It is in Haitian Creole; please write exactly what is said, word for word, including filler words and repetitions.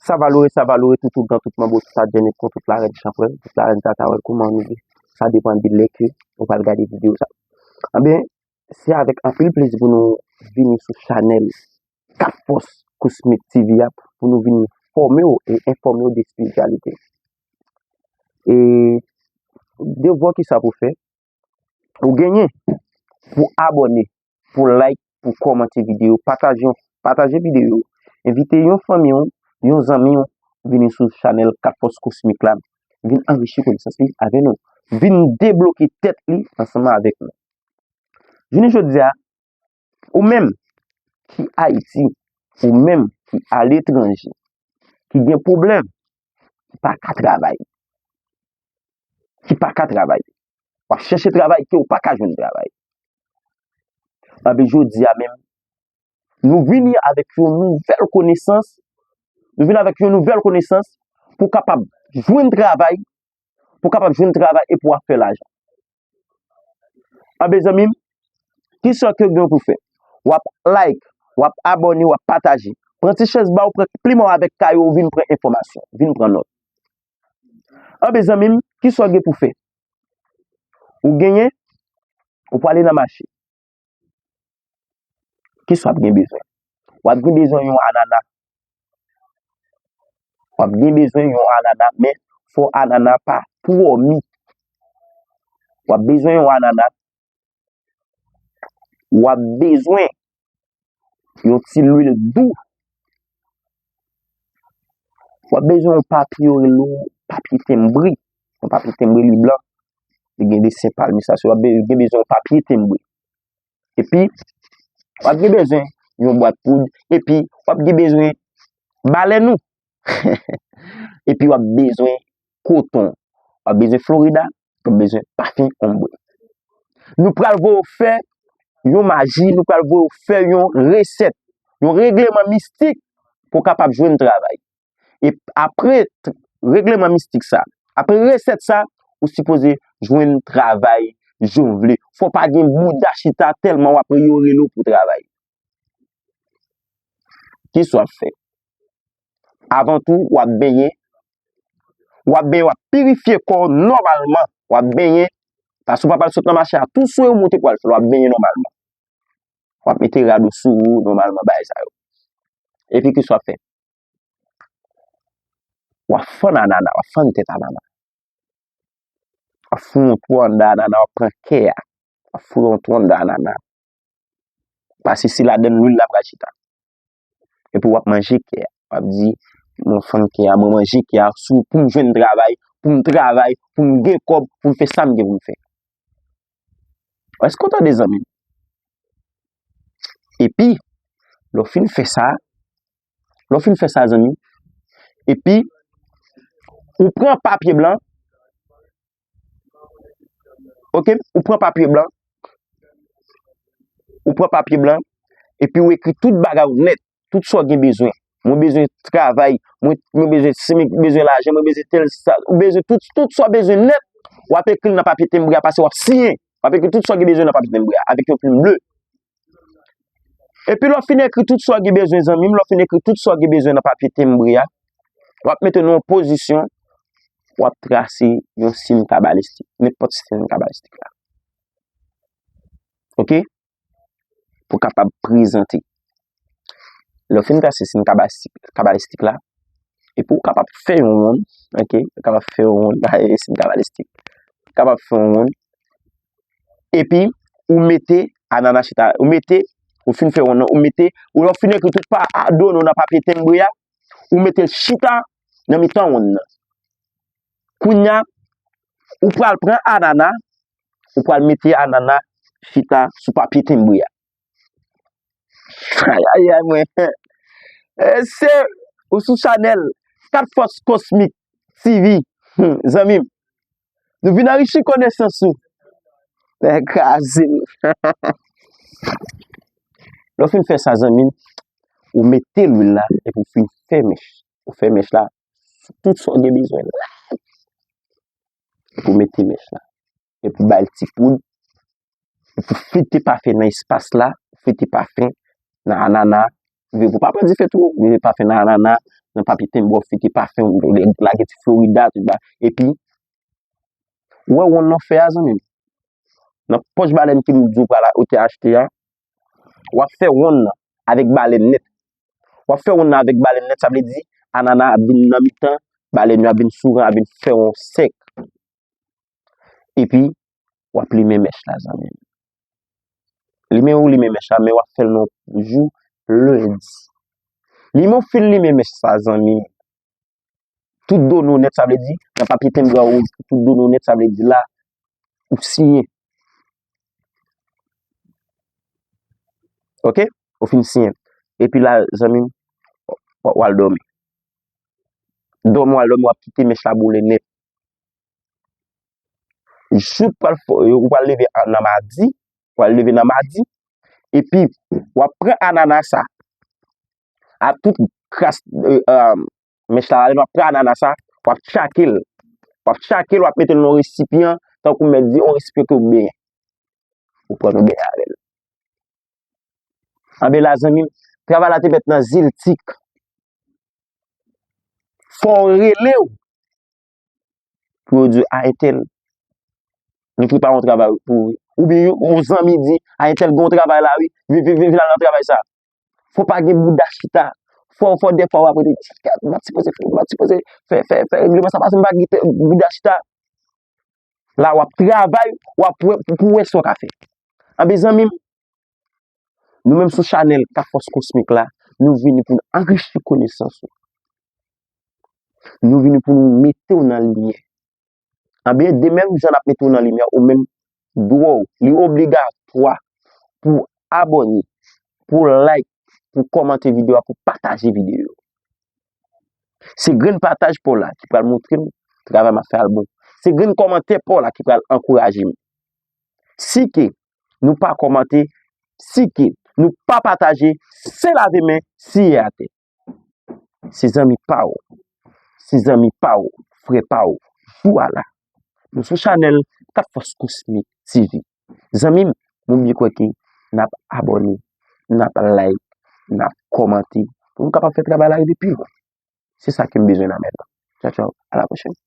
Sa valore, sa valore, tout ougan, tout manbo, tout adjèn, tout larèn chanpwèl, tout larèn tatawèl, kouman nou ye? Sa depann de lè ke ou pral gade videyo sa. Anben, se avèk anpil plezi pou nou vini sou chanèl Kat Fòs Cosmic T V a pou nou vin fòme w e enfòme w de espirityalite. E devwa ki sa pou fè, ou genyen pou abòne, pou like, pou kòmante videyo, pataje, pataje videyo, envite yon fanmi w, yon zanmi w, vini sou chanèl Kat Fòs Cosmic la, vin anrichi konesans li avè nou, vin debloke tèt li ansanm avèk nou. Jounen jodi a, ou menm ki Ayiti, ou menm ki aletranje, ki gen pwoblèm, ki pa ka travay, ki pa ka travay. W ap chèche travay ke w pa ka jwenn travay. Anben, jodi a menm, nou vini avèk yon nouvèl konesans, nou vini avèk yon nouvèl konesans pou kapab jwenn travay, pou kapab jwenn travay e pou w ap fè lajan. Anben, zanmi m, kisa ke w gen pou fè? W ap like, w ap abòne, w ap pataje. Pran ti chèz ba w, pran plim ou avèk kaye w, vin pran enfòmasyon, vin pran nòt. Anben, zanmi m, kisa w gen pou fè? Ou genyen, ou prale nan mache. Kisa w ap gen bezwen? W ap gen bezwen yon anana. W ap gen bezwen yon anana, men fò anana pa twò mi. W ap bezwen yon anana. W ap bezwen yon ti lwil dou. W ap bezwen yon papye yo rele papye tenbre. Yon papye tenbre li blan. Li gen desen palmis asou. W ap be- gen bezwen yon papye tenbre. Epi, w ap gen bezwen yon bwat poud. Epi, w ap gen bezwen balèn ou. Epi, w ap bezwen koton. W ap bezwen Florida. W ap bezwen pafen ombre. Nou pral voye w fè yon maji, nou pral voye w fè yon resèt, yon regleman mistik pou w kapab jwenn travay. E apre t- regleman mistik sa, apre resèt sa, ou sipoze jwenn travay jan w vle. Fò w pa gen bouda chita tèlman w ap yo rele w pou travay. Kisa w ap fè? Avan tou, w ap benyen. W ap benyen, w ap pirifye kò w nòmalman. W ap benyen. Paske w pa pral sot nan mache a tou swe ou moute pou w al fè l. W ap benyen nòmalman. W ap mete rad ou sou ou nòmalman, bagay sa yo. Epi kisa w ap fè? W ap fann anana, w ap fann tèt anana. W ap foure yon twou anndan anana, w ap pran kè a. W ap foure yon twou anndan anana. Pase se ladann lwil la pral chita. Epi w ap manje kè a. W ap di, mwen fann kè a, mwen manje kè a, sou pou m jwenn travay, pou m travay, pou m gen kòb, pou m fè sa m gen pou m fè. Èske w tande, zanmi m? Epi, lè w fin fè sa, lè w fin fè sa, zanmi, epi, ou pran papye blan, oke, ou pran papye blan, ou pran papye blan, epi ou ekri tout bagay ou nèt, tout sa w gen bezwen. Mwen bezwen travay, mwen, mwen bezwen, si mwen bezwen lajan, mwen bezwen tèl sa, ou bezwen tout, tout sa w bezwen nèt, w ap ekri l nan papye tenbre a, pase w ap siyen. W ap ekri tout sa w gen bezwen nan papye tenbre a, avèk yon plim ble. Epi lè w fin ekri tout sa w gen bezwen, zanmi m, lè w fin ekri tout sa w gen bezwen nan papye tenbre a, w ap mete w nan yon pozisyon, w ap trase yon siy kabalistik, nenpòt siy kabalistik la. Oke? Pou w kapab prezante. Lè w fin trase siy kabalistik, kabalistik la, epi w kapab fè yon wonn, oke? Ou kapab fè yon wonn, siy kabalistik. Ou kapab fè yon wonn, epi ou mete anana chita, ou mete, ou fin fè wonn nan, ou mete, ou lè w fin ekri tout pa a do nou nan papye tenbre a, ou mete l chita nan mitan wonn nan. Kounye a, ou pral pran anana, ou pral mete anana chita sou papye tenbre a. Ayayay, mwen. Eh, se ou sou chanèl Kat Fòs Cosmic T V. Hmm, zanmi m, nou vin anrichi konesans ou. Nèg kraze m. Lè w fin fè sa, zanmi m, ou mete lwil la epi ou fin fè mèch. Ou fè mèch la, tout sa w gen bezwen la. Epi ou mete mèch la. Epi ou ba l ti poud. Epi ou fete pafen nan espas la, ou fete pafen nan anana, Vye pou pa pran dife tou, vye pa fè nanana, nan papye tenbò fete pafen, lage ti Florida, tout ba. Epi, ou wè wonn nan fè a, zanmi m. Nan pòch balèn ke m di w pral ou te achte a, w ap fè wonn nan avèk balèn nèt. W ap fè wonn nan avèk balèn nèt, sa vle di anana ap vin nan mitan, balèn yo ap vin sou ran, ap vin fè yon sèk. Epi, w ap limen mèch la, zanmi m. Limen ou limen mèch la, men w ap fè l nan jou lendi. Limen ou fin limen mèch sa, zanmi m. Tout done w nèt, sa vle di, nan papye tenbra ou, tout done w nèt, sa vle di la, ou siyen. Oke? Ou fin siyen. Epi la, zanmi m, w, w al dòmi. Dòmi, w al dòmi, w ap kite mèch la boule nèt. Jou pral fò, ou pral leve a, nan madi, ou pral leve nan madi, epi w ap pran anana sa, a tout kras, e, e, mèch la, w ap pran anana sa, w ap tchake l. W ap tchake l, w ap mete l nan yon resipyan, tankou mèt di, yon resipyan ke w benyen. Ou pran, ou benyen avè l. Anben la, zanmi m, travay la te fèt nan Ziltik. Fò w rele w pou yo di, a entèl, li prepare yon travay pou ou. Oubyen yon, yon zanmi di, a entèl gen yon travay la, wi. Vin, vin, vin, vin al nan travay sa. Fò pa gen bouda chita. Fò, fò dèfwa w ap rete, m pa t sipoze fè, m pa t sipoze fè, fè, fè regleman sa, paske m pa gen bouda chita. La, w ap travay, w ap wè, pou, pou wè sa w ka fè. Anben, zanmi m, nou menm sou chanèl Kat Fòs Kosmik la, nou vini pou n anrichi konesans ou. Nou vini pou nou mete w nan limyè. Anben, de menm jan n ap mete w nan limyè, ou menm, dwa w, li obligatwa pou w abòne, pou w like, pou w kòmante videyo a, pou w pataje videyo. Se grenn pataj pa w la ki pral montre m travay m ap fè a l bon. Se grenn kòmantè pa w la ki pral ankouraje m. Si ke nou pa kòmante, si ke nou pa pataje, se lave men, siye atè. Se zanmi pa w, se zanmi pa w, frè pa w, jou a la. Nou sou chanèl Kat Fòs Kosmik T V. Zanmi m, m oubli kwè ke n ap abòne, n ap like, n ap kòmante, pou nou kapab fè travay la rive pi lwen. Se sa ke m bezwen nan men nou. Tchaw, tchaw, a la pwochèn.